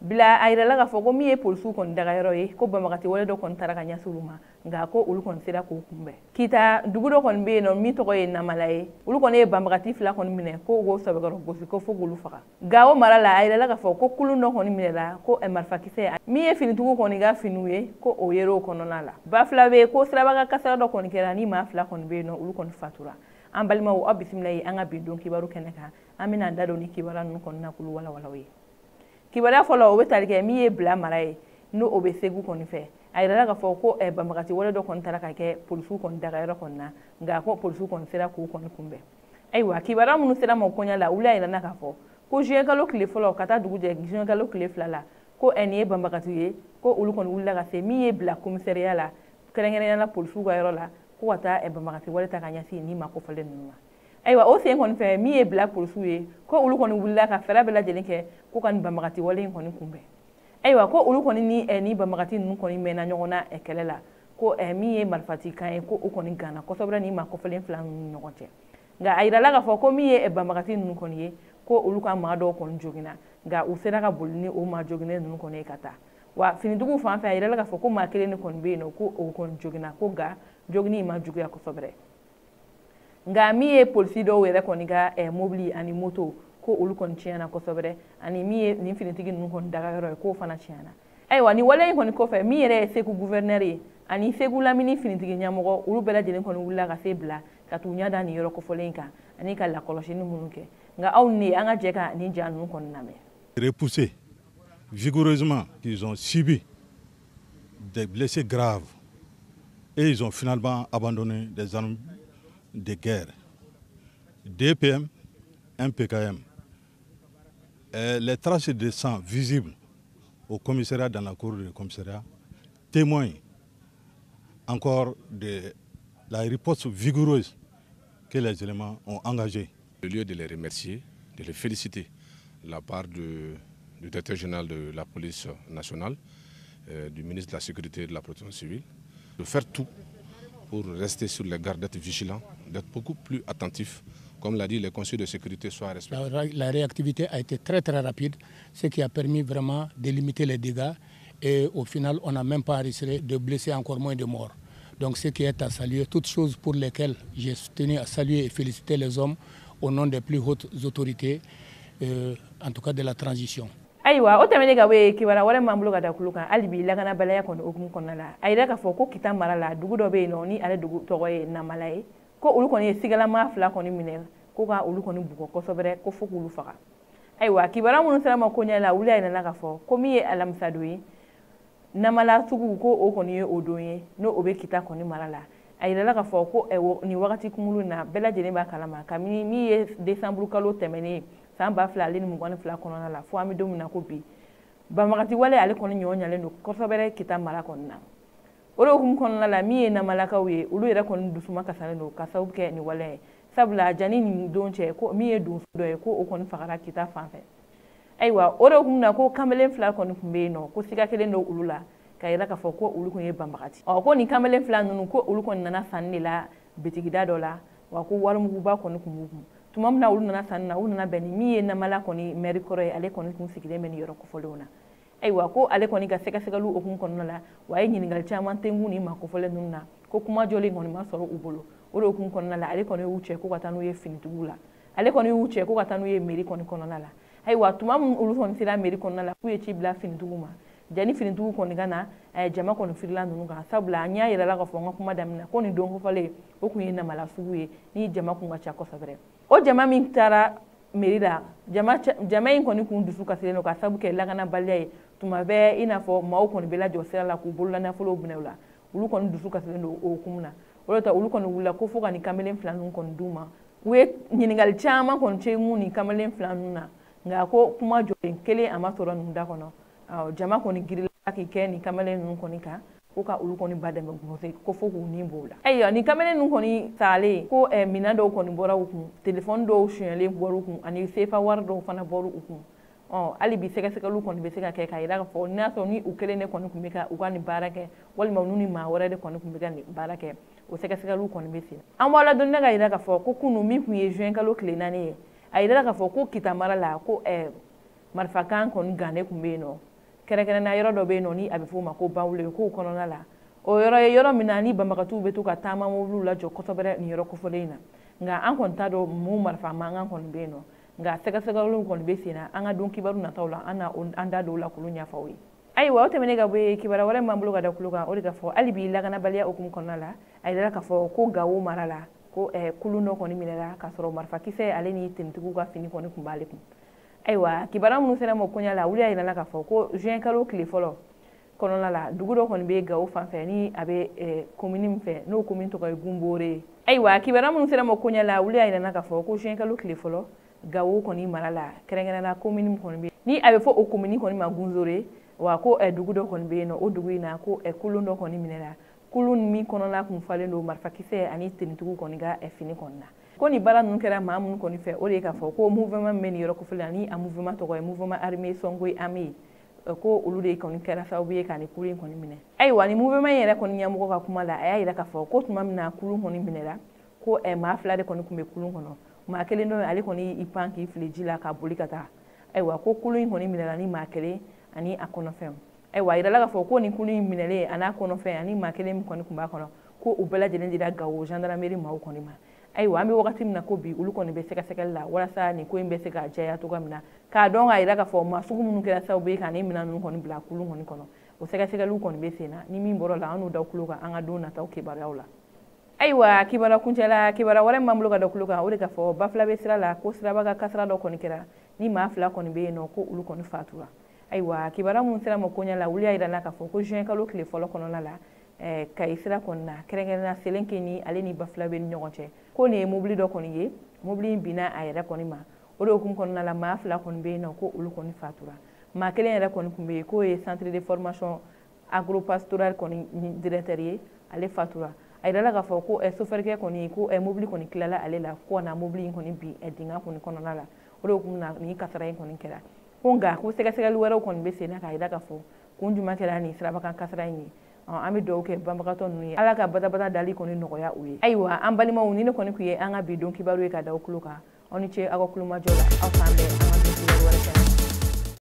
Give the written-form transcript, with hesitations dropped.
Bila, a yirala k'a fɔ ko min ye polisiw kɔni dagayɔrɔ ye, ko banbagati wale dɔ kɔni taara ka ɲɛsin olu ma, nka ko olu kɔni sera k'o kunbɛn. Kita dugu dɔ kɔni bɛ yen nɔ min tɔgɔ ye Namala ye, olu kɔni ye banbagati fila kɔni minɛ ko k'o sɛbɛkɔrɔ gosi ko fo k'olu faga. Gawo mara la, a yirala k'a fɔ ko kulun dɔ kɔni minɛla, ko marifakisɛ min ye finitigiw kɔni ka finiw ye, ko o yer'o kɔnɔna la. Ba fila bɛ yen ko sirabaga kasara dɔ kɔni kɛra ni maa fila kɔni bɛ yen nɔ, olu kɔni fatura. An balimaw, aw bisimila ye an ka bi don kibaru kɛnɛ kan. An bɛna an da don ni kibaruya ninnu kɔni na k'olu walawala ye. Kibaruya fɔlɔ, o bɛ tali kɛ min ye Bila mara ye, n'o o bɛ Segu kɔni fɛ. A yirala k'a fɔ ko banbagati wale dɔ kɔni taara ka kɛ polisiw kɔni dagayɔrɔ kɔni na, nka ko polisiw kɔni sera k'u kɔni kunbɛn. Ayiwa, kibaruya minnu sera ma koɲɛ la, olu y'a yira k'a fɔ ko juin kalo tile fɔlɔ ka taa dugu jɛ juin kalo tile 2 la, ko nin ye banbagati ye, ko olu kɔni wulila ka se min ye Bila commissariat la, kɛrɛnkɛrɛnnenya la polisiw ka yɔrɔ la, ko ka taa banbagati wale ta ka ɲɛsin ni maa kofɔlen ninnu ma. Ayiwa, o sen kɔni fɛ, min ye Bila polisiw ye, ko olu kɔni wulila ka fɛɛrɛ bɛɛ lajɛlen kɛ ko ka nin banbagati wale in kɔni kunbɛn. Ayiwa, ko olu kɔni ni banbagati ninnu kɔni mɛnna ɲɔgɔn na kɛlɛ la, ko min ye marifati kan ye, ko o kɔni ganna kosɛbɛ ni maa kɔfɛlen fila ninnu ni ɲɔgɔn cɛ. Nka a yirala k'a fɔ ko min ye banbagati ninnu kɔni ye, ko olu ka maa dɔw kɔni joginna, nka u sera ka boli ni o maa joginnen ninnu kɔni ye ka taa. Wa finitigiw fan fɛ, a yirala k'a fɔ ko maa kelen de kɔni bɛ yen nɔ, ko o kɔni joginna, ko nka jogini ma juguya kosɛbɛ. Nka min ye polisi dɔw yɛrɛ kɔni ka mobili ani moto, ko olu kɔni tiɲɛna kosɛbɛ, ani min ye nin finitigi ninnu kɔni dagayɔrɔ ye, k'o fana tiɲɛna. Ayiwa, nin wale in kɔni kɔfɛ, min yɛrɛ ye Segu gouverneur ye ani Segu lamini finitigi ɲɛmɔgɔ, olu bɛɛ lajɛlen kɔni wulila ka se Bila ka t'u ɲɛ da nin yɔrɔ kofɔlen kan ani ka lakɔlɔsili minnu kɛ. Nka aw ni an ka jɛ ka nin ja ninnu kɔni lamɛn. Repoussés vigoureusement, ils ont subi des blessés graves et ils ont finalement abandonné des armes de guerre. 2 PM, 1 PKM. Et les traces de sang visibles au commissariat, dans la cour du commissariat, témoignent encore de la riposte vigoureuse que les éléments ont engagée. Au lieu de les remercier, de les féliciter, de la part du directeur général de la police nationale, du ministre de la Sécurité et de la Protection civile, de faire tout pour rester sur les gardes, d'être vigilant, d'être beaucoup plus attentif. Comme l'a dit, les conseils de sécurité soient respectés. La réactivité a été très très rapide, ce qui a permis vraiment de limiter les dégâts. Et au final, on n'a même pas enregistré de blessés, encore moins de morts. Donc ce qui est à saluer, toutes choses pour lesquelles j'ai tenu à saluer et féliciter les hommes au nom des plus hautes autorités, en tout cas de la transition. Ayiwa, o tɛmɛnen ka bɔ yen, kibaruya wɛrɛ m'an bolo ka da kulo kan hali bi lakanabaliya kɔni hukumu kɔnɔna la. A yira k'a fɔ ko Kita mara la, dugu dɔ bɛ yen nɔ ni ale dugu tɔgɔ ye Namala ye, ko olu kɔni ye sigalama fila kɔni minɛ, ko ka olu kɔni bugɔ kosɛbɛ, ko fo k'olu faga. Ayiwa, kibaruya minnu sera ma koɲɛ la, olu y'a yira k'a fɔ ko min ye alamisa don ye, Namala sugu, ko o kɔni ye o don ye, n'o o bɛ Kita kɔni mara la. A yirala k'a fɔ ko nin wagati kunkurun na, bɛɛ lajɛlen b'a kalama, kabini min ye desanburu kalo tɛmɛnen san 2022 kɔnɔna la fo an bɛ don min na ko bi, banbagati wale ale kɔni ɲɔ ɲalen don kosɛbɛ Kita mara kɔni na. O de hukumu kɔnɔna la, min ye Namalakaw ye, olu yɛrɛ kɔni dusuma kasalen don ka sababu kɛ nin wale ye, sabula jani nin don cɛ, ko min ye donso dɔ ye, ko o kɔni fagara Kita fan fɛ. Ayiwa, o de hukumu na, ko kamalen fila kɔni tun bɛ yen nɔ, ko siga kelen don olu la ka yira k'a fɔ ko olu kun ye banbagati. Ɔ, ko nin kamalen fila ninnu, ko olu kɔni nana sanni de la bitigida dɔ la, wa ko warimuguba kɔni kun b'u kun. Tuma min na olu nana sanni na, u nana bɛn ni min ye Namala kɔni mɛri kɔrɔ ye, ale kɔni kun sigilen bɛ nin yɔrɔ kofɔlenw na. Ayiwa, ko ale kɔni ka sɛgɛsɛgɛliw hukumu kɔnɔna la, wa a ye ɲininkali caman tenkun ni maa kofɔlen ninnu na, ko kuma jɔlen kɔni ma sɔrɔ u bolo. O de hukumu kɔnɔna la, ale kɔni y'u cɛ ko ka taa n'u ye finitigiw la, ale kɔni y'u cɛ ko ka taa n'u ye mairie kɔni kɔnɔna la. Ayiwa, tuma min olu kɔni sera mairie kɔnɔna la, k'u ye ci bila finitigiw ma, jani finitigiw kɔni ka na, jama kɔni firila ninnu kan, sabula an y'a yira la k'a fɔ n ka kuma daminɛ ko nin don kofɔlen, o kun ye Namala sugu ye ni jama kun ka ca kosɛbɛ. O jama min taara mairie la, jama in kɔni kun dusu kasilen don ka sababu kɛ lakanabaliya ye tuma bɛɛ, i n'a fɔ maaw kɔni bɛ lajɔ sira la k'u bolola nafolow minɛ u la. Olu kɔni dusu kasilen don o hukumu na. O de ta olu kɔni wulila ko fo ka nin kamalen fila ninnu kɔni d'u ma. U ye ɲininkali caman kɔni cɛ mun nin kamalen fila ninnu na, nka ko kuma jɔlen kelen a ma sɔrɔ ninnu da kɔnɔ. Jama kɔni girila k'i kɛ nin kamalen ninnu kɔni kan, ko ka olu kɔni ba dɛmɛ gose, ko fo k'u ni b'o la. Ayiwa, nin kamalen ninnu kɔni salen, ko minɛn dɔw kɔni bɔra u kun, telefɔni dɔw sonyɛlen bɔra u kun, ani sefa wari dɔw fana bɔra u kun. Ɔ, hali bi sɛgɛsɛgɛliw kɔni bɛ se ka kɛ k'a yira k'a fɔ n'a sɔrɔ ni u kelen de kɔni tun bɛ ka u ka nin baara kɛ, walima n'u ni maa wɛrɛ de kɔni tun bɛ ka nin baara kɛ, o sɛgɛsɛgɛliw kɔni bɛ sen. An b'aw ladɔnniya ka yira k'a fɔ ko kunun min tun ye juin kalo tile 4 ye, a yira k'a fɔ ko Kita mara la, ko marifakan kɔni gannen tun bɛ yen nɔ. Kɛrɛnkɛrɛnnenya yɔrɔ dɔ bɛ yen nɔ ni a bɛ f'o ma ko Bawule, k'o kɔnɔna la o yɔrɔ ye yɔrɔ min na ni banbagatɔw bɛ to ka taama mobiliw lajɔ kosɛbɛ nin yɔrɔ kofɔlen in na. Nka an kɔni t'a dɔn mun marifa mankan kɔni bɛ yen nɔ, nka sɛgɛsɛgɛliw kɔni bɛ sen na. An ka don kibaru nataw la an na an da don o la k'olu ɲɛfɔ aw ye. Ayiwa, o tɛmɛnen ka bɔ yen, kibaruya wɛrɛ min b'an bolo ka da tulo kan, o de ka fɔ hali bi lakanabaliya hukumu kɔnɔna la, a yirala k'a fɔ ko Gawo mara la ko kulun dɔ kɔni minɛra k'a sɔrɔ marifakisɛ ale ni tenitigiw ka fini kɔni tun b'ale kun. Ayiwa, kibaruya minnu sera ma koɲa la, olu y'a yirala k'a fɔ ko juin kalo tile fɔlɔ kɔnɔna la, dugu dɔ kɔni bɛ Gawo fan fɛ ni a bɛ komini min fɛ, n'o komini tɔgɔ ye Gunbore ye. Ayiwa, kibaruya minnu sera ma koɲa la, olu y'a yirala k'a fɔ ko juin kalo tile fɔlɔ Gawo kɔni mara la, kɛrɛnkɛrɛnnenya komini min kɔni bɛ ni a bɛ fɔ o komini kɔni ma Gunzore, wa ko dugu dɔ kɔni bɛ yen nɔ, o dugu in na ko kulun dɔ kɔni minɛra, kulun min kɔnɔna kun falen don marifakisɛ ani tenitigiw kɔni ka fini kɔni na. Ko nin baara ninnu kɛra maa minnu kɔni fɛ, o de ye k'a fɔ ko mouvement min bɛ nin yɔrɔ kofɔlen na ni a mouvement tɔgɔ ye mouvement armé Sɔngoyi Ame, ko olu de kɔni kɛra sababu ye ka nin kulun in kɔni minɛ. Ayiwa, nin mouvement in yɛrɛ kɔni ɲɛmɔgɔ ka kuma la, a y'a yira k'a fɔ ko tuma min na kulun kɔni minɛra, ko maa fila de kɔni tun bɛ kulun kɔnɔ, maa kelen dɔ ale kɔni y'i pan k'i fili ji la ka boli ka taa. Ayiwa, ko kulun in kɔni minɛra ni maa kelen ani a kɔnɔfɛnw. Ayiwa, a yirala k'a fɔ ko nin kulun in minɛlen a n'a kɔnɔfɛn ani maa kelen min kɔni tun b'a kɔnɔ, ko u bɛɛ lajɛlen dira Gawo gendarmerie maaw kɔni ma. Ayiwa, an bɛ wagati min na ko bi, olu kɔni bɛ sɛgɛsɛgɛli la walasa nin ko in bɛ se ka jɛya cogoya min na, k'a dɔn k'a yira k'a fɔ maa sugu minnu kɛra sababu ye ka nin minɛn ninnu kɔni bila kulun kɔni kɔnɔ, o sɛgɛsɛgɛliw kɔni bɛ sen na. Ni min bɔra la, an n'u da tulo kan an ka don nataw kibaruyaw la. Ayiwa, kibaruya kuncɛla, kibaruya wɛrɛ min b'an bolo ka da tulo kan, o de k'a fɔ Bafulabe sira la ko siraba ka kasara dɔ kɔni kɛra ni maa fila kɔni bɛ yen nɔ, ko olu kɔni fatura. Ayiwa, kibaruya minnu sera ma koɲa la, olu y'a yira k'a fɔ ko juin kalo tile fɔlɔ kɔnɔna la, Kayi sira kɔni na, kɛrɛnkɛrɛnnenya Selenke ni ale ni Bafulabe ni ɲɔgɔn cɛ, ko nin ye mobili dɔ kɔni ye, mobili in binna a yɛrɛ kɔni ma. O de hukumu kɔnɔna la, maa fila kɔni bɛ yen nɔ, ko olu kɔni fatura. Maa kelen yɛrɛ kɔni tun bɛ yen, k'o ye centre de formation agropastorale kɔni directeur ye, ale fatura. A yirala k'a fɔ ko sofɛrikɛ kɔni ko mobili kɔni tilala ale la, ko na mobili in kɔni bin dingɛ kɔni kɔnɔna la. O de hukumu na nin kasara in kɔni kɛra. Ko nka ko sɛgɛsɛgɛli wɛrɛw kɔni bɛ sen na k'a yira k'a fɔ kun jumɛn kɛra nin sirabakan kasara in ye. An bɛ dugawu kɛ banbagatɔ ninnu ye, Ala ka badabada dali kɔni nɔgɔya u ye. Ayiwa, an balimaw, ni ne kɔni tun ye an ka bi don kibaru ye ka da aw tulo kan. Aw ni ce aw ka kulomajɔ la, aw k'an bɛn an ka don kibaru wɛrɛ kɛnɛ.